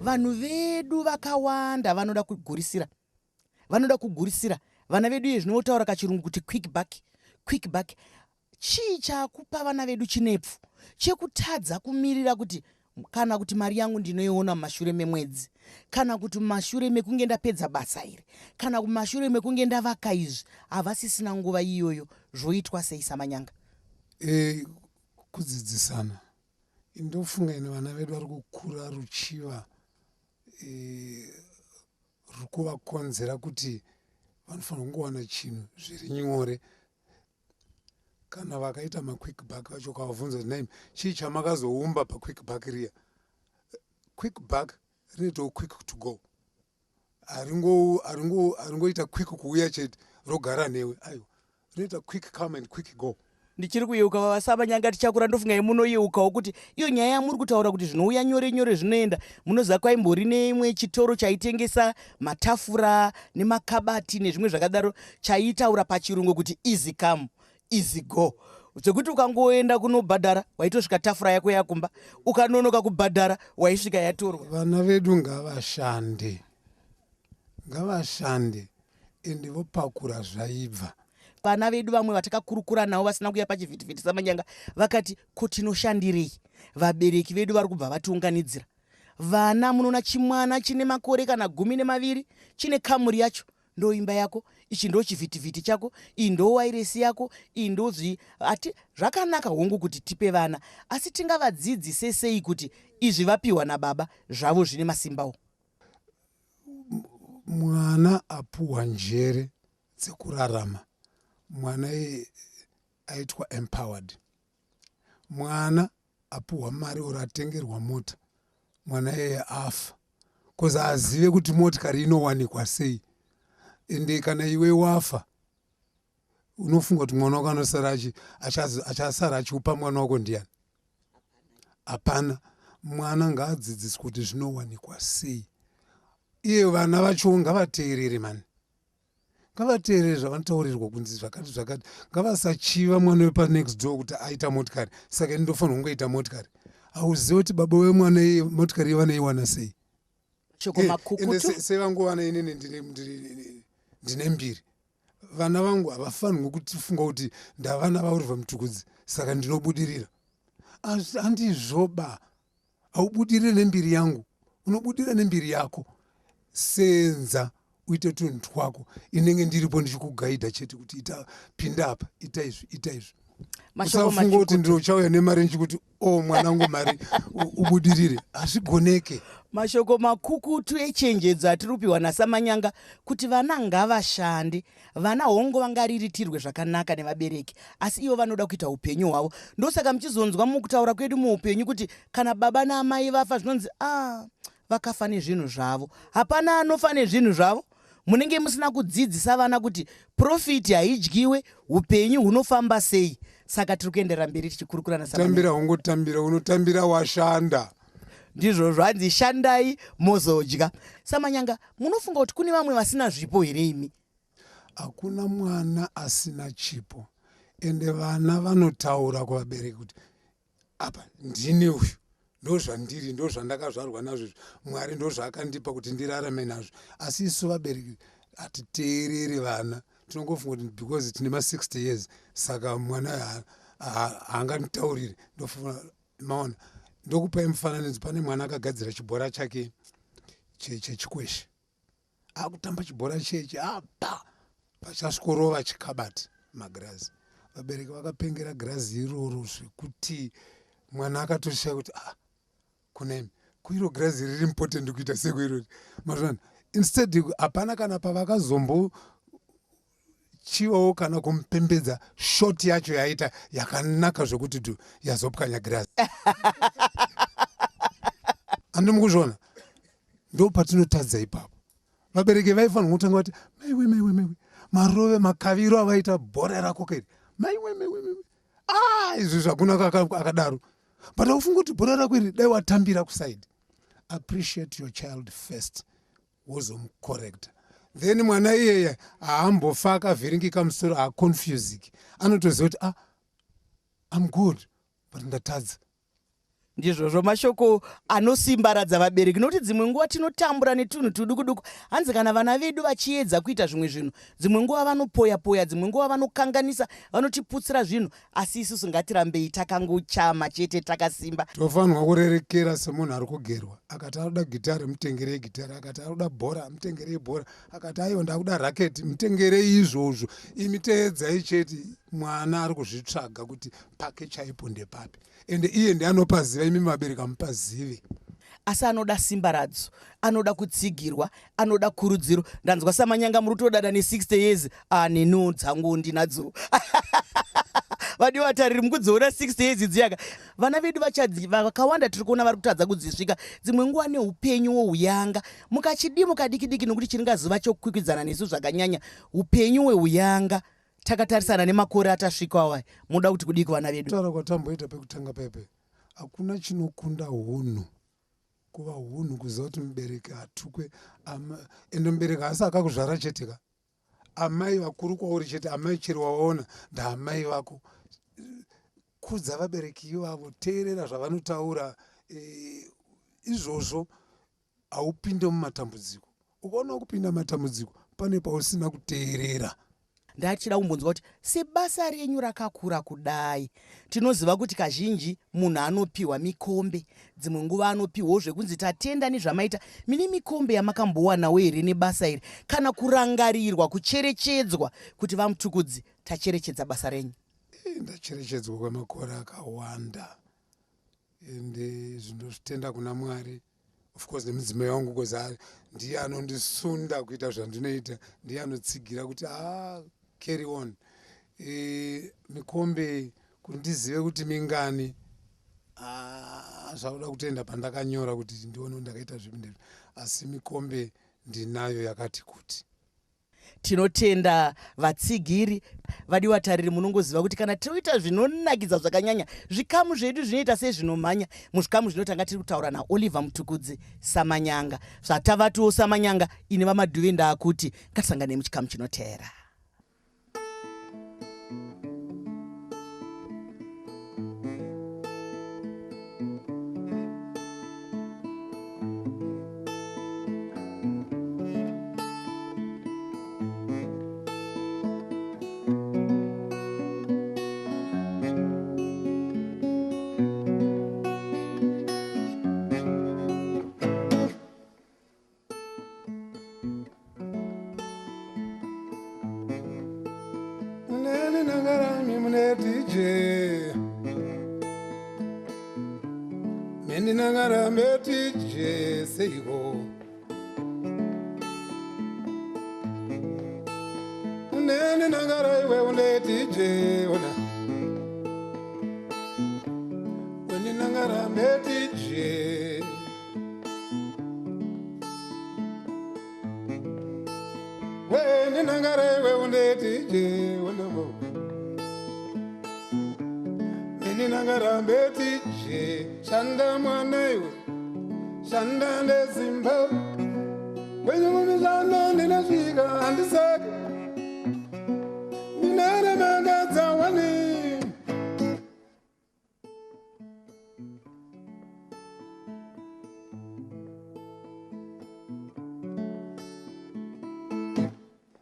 Vanhu vedu vakawanda vanoda kugurisira, vanoda kugurisira. Vana vedu iye zvinotaura kachirungu kuti quick buck, quick buck. Chii chakupa vana vedu chinepfu chekutadza kumirira kuti kana kuti mari yangu ndinoiona mumashure memwedzi, kana kuti mumashure mekunge ndapedza basa iri, kana mumashure mekunge ndavaka izvi? Havasisina nguva iyoyo. Zvoitwa sei, Samanyanga? Kudzidzisana. Ndofunga ine vana vedu vari kukura ruchiva ruri kuvakonzera kuti vanofanira kungowana chinhu zviri nyore. Kana vakaita maquick buck vacho, ukavabvunza kuti, "Naimi, chii chamakazoumba paquick buck riya?" Quick buck rinoitawo quick to go. Haringoita quick kuuya chete rogara newe. Aiwa, rinoita quick come and quick go. Ndichiri kuyeuka, vaSamanyanga, tichakura, ndofunga munoyeukawo kuti iyo nyaya yamuri kutaura kuti zvinouya nyore nyore zvinoenda. Munoziva kwaimbori neimwe chitoro chaitengesa matafura nemakabati nezvimwe zvakadaro, chaitaura pachirungu kuti "Easy come, easy go", zvekuti ukangoenda kunobhadhara waitosvika tafura yako yakumba. Ukanonoka kubhadhara waisvika yatorwa. Vana vedu ngavashande, ngavashande, ende vopakura zvaibva. Vana vedu vamwe vatakakurukura navo vasina kuuya pachivhitivhiti, Samanyanga, vakati, "Ko tinoshandirei? Vabereki vedu vari kubva vatiunganidzira." Vana, munoona chimwana chine makore kana 12 chine kamuri yacho, ndo imba yako, ichi ndo chivhitivhiti chako, iyi ndo wairesi yako, iyi ndozvi ati. Zvakanaka hongu kuti tipe vana, asi tingavadzidzise sei kuti izvi vapiwa nababa zvavo zvine masimbawo? Mwana apuhwa njere dzekurarama, mwana aitwa empowered. Mwana apuhwa mari oro atengerwa mota, mwana iyeye afa because azive kuti motikari inowanikwa sei. Ende kana iwe wafa, unofunga kuti mwana wako anosara achasara achiupa mwana wako ndiani? Hapana. Mwana ngaadzidziswe kuti zvinowanikwa sei. Iye vana vacho ngavateerere mani, ngavateerere zvavanotaurirwa kunzi zvakati zvakati. Ngavasachiva mwana wepanext door kuti aita motikari, saka ini ndofanirwa kungoita motikari. Hauzivi kuti baba wemwana iye motikari iye vanaiwana sei. Shoko Ende makukutu. Sevangu vana, inini ndine mbiri. Vana vangu havafanirwi kutifunga kuti ndavana vaOliver Mutukudzi saka ndinobudirira. Handizvoba. Haubudirire nembiri yangu, unobudirira nembiri yako. Senza, uite tunhu twako. Inenge ndiripo ndichikugaidha chete kuti ita, pinda apa, ita izvi, ita izvi. Mashoko Usafunga kuti makukutu. Ndinochauya nemari ndichikuti, "O mwanangu, mari, ubudirire." Hazvigoneke. Mashoko makukutu echenjedzo atiri kupiwa naSamanyanga kuti vana ngavashande. Vana hongo vangariritirwe zvakanaka nevabereki, asi ivo vanoda kuita upenyu hwavo. Ndosaka muchizonzwa mukutaura kwedu muupenyu kuti kana baba naamai vafa, zvinonzi, "A ah, vakafa nezvinhu zvavo." Hapana anofa nezvinhu zvavo. Munenge musina kudzidzisa vana kuti profit haidyiwe, upenyu hunofamba sei. Saka tiri kuenderera mberi tichikurukura naSamanyanga. Tambira ungotambira, unotambira washanda. Ndizvo zvanzi, shandai mozodya. Samanyanga, munofunga kuti kune vamwe vasina zvipo here imi? Hakuna mwana asina chipo. Ende vana vanotaura kuvabereki kuti, "Apa ndini uyu, ndo zvandiri, ndo zvandakazvarwa nazvo izvi. Mwari ndo zvaakandipa kuti ndirarame nazvo." Asi isu vabereki hatiteereri vana. Tinongofunga kuti because tine ma60 years saka mwana haanganditauriri. Ndofunga maona, ndokupai mufananidzo. Pane mwana akagadzira chibhora chake chechikweshe, akutamba chibhora cheche apa pachasvikorova chikabati, magirazi. Vabereki vakapengera girazi iroro zvekuti mwana akatoshaya kuti, "Ah, kunemi kuiro girazi riri important kuita seko irori?" Mazvana, instead hapana kana pavakazombo chivawo kana kumupembedza. Shot yacho yaita yakanaka zvekuti dhu yazopwanya girazi. Handimi kuzviona? Ndo patinotadza ipapo. Vabereki vaifanirwa kutanga vati, "Maiwe, maiwe, maiwe, marove makaviro avaita bhora rako keri, maiwe, maiwe, maiwe, ah, izvi zvakuna akadaro." But aufunga kuti bhora rako iri dai watambira kuside. Appreciate your child first, wozomucorrecta. Then mwana iyeye haambofa akavhiringika musoro, haaconfusiki. Anotoziva kuti, "Ah, I'm good, but ndatadza." Ndizvozvo, mashoko anosimbaradza vabereki, nokuti dzimwe nguva tinotambura netunhu tuduku duku. Hanzi kana vana vedu vachiedza kuita zvimwe zvinhu, dzimwe nguva vanopoya poya, dzimwe nguva vanokanganisa, vanotiputsira zvinhu, asi isusu ngatirambei takangochama chete takasimba. Tofanirwa kurerekera semunhu ari kugerwa. Akati anoda gitare, mutengerei gitare. Akati anoda bhora, mutengerei bhora. Akati aiwa, ndakuda raketi, mutengerei izvozvo. Imi teedzai chete, mwana ari kuzvitsvaga kuti pake chaipo ndepapi, ende iye ndianopaziva, imi vabereki hamupazive. Asi anoda simbaradzo, anoda kutsigirwa, anoda kurudziro. Ndanzwa Samanyanga muri kutodada ne60 years. Ah, neniwo dzangu ndinadzo. Vadiwa vatariri, mukudziona 60 years dziyaka, vana vedu vakawanda tiri kuona vari kutadza kudzisvika dzimwe nguva neupenyu wouyanga. Mukachidimuka diki diki, nokuti chiringazuva chokukwikwidzana nesu zvakanyanya upenyu hweuyanga, takatarisana nemakore atasvika awaya, munoda kuti kudii kuvana vedu? Kutaura kwatamboita pekutanga pepe, hakuna chinokunda hunhu, kuva hunhu, kuziva kuti mubereki atukwe. Ende mubereki haasi akakuzvara chete ka, amai vakuru kwauri chete, amai chero waona ndaamai vako. Kudza vabereki ivavo, teerera zvavanotaura. Izvozvo haupinde mumatambudziko. Ukaona kupinda matambudziko, pane pausina kuteerera. Ndachida kumbonzwa kuti sebasa renyu rakakura kudai, tinoziva kuti kazhinji munhu anopiwa mikombe, dzimwe nguva anopiwawo zvekunzi tatenda nezvamaita. Mine mikombe yamakambowanawo here nebasa iri, kana kurangarirwa, kucherechedzwa kuti vaMutukudzi, tacherechedza basa renyu? Ndacherechedzwa kwemakore akawanda, ende zvindozvitenda kuna Mwari, of course nemudzimai wangu, because ndiye anondisunda kuita zvandinoita, ndiye anotsigira kuti a ah, carry on. Mikombe kuti ndizive kuti mingani, ah, zvakuda kutenda pandakanyora kuti ndione kuti ndakaita zvipi ndezvi, asi mikombe ndinayo yakati kuti. Tinotenda vatsigiri. Vadiwa tariri, munongoziva kuti kana tinoita zvinonakidza zvakanyanya, zvikamu zvedu zvinoita sezvinomhanya. Muzvikamu zvino tanga tiri kutaura naOliver Mutukudzi Samanyanga. Zvatavatiwo Samanyanga, ini VaMadhuve ndaakuti ngatisangane muchikamu chinoteera. Neni nangarami mune DJ, neni nangarambe DJ seiko? Neni nangara iwe une DJ ona, weni nangarambe DJ, weni nangara iwe une DJ ona, neni nangarambe DJ. Shanda mwana iwe, shanda nesimba. Kwenyu kumishando ndinosvika, handisake ndinaremakadza wani.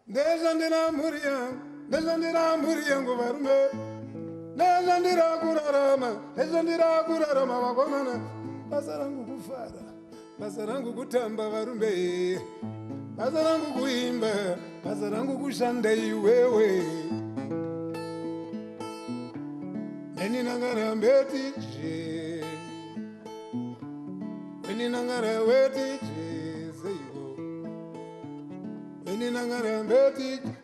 Ndeshandira mhuri yangu, ndeshandira mhuri yangu varume, ndeshandira kurarama, ndeshandira kurarama vakomana. Basa rangu kufara, basa rangu kutamba varume, basa rangu kuimba, basa rangu kushanda iwewe. Neni nangarambetije, weni nangarawetije seiwo, weni nangarambetije.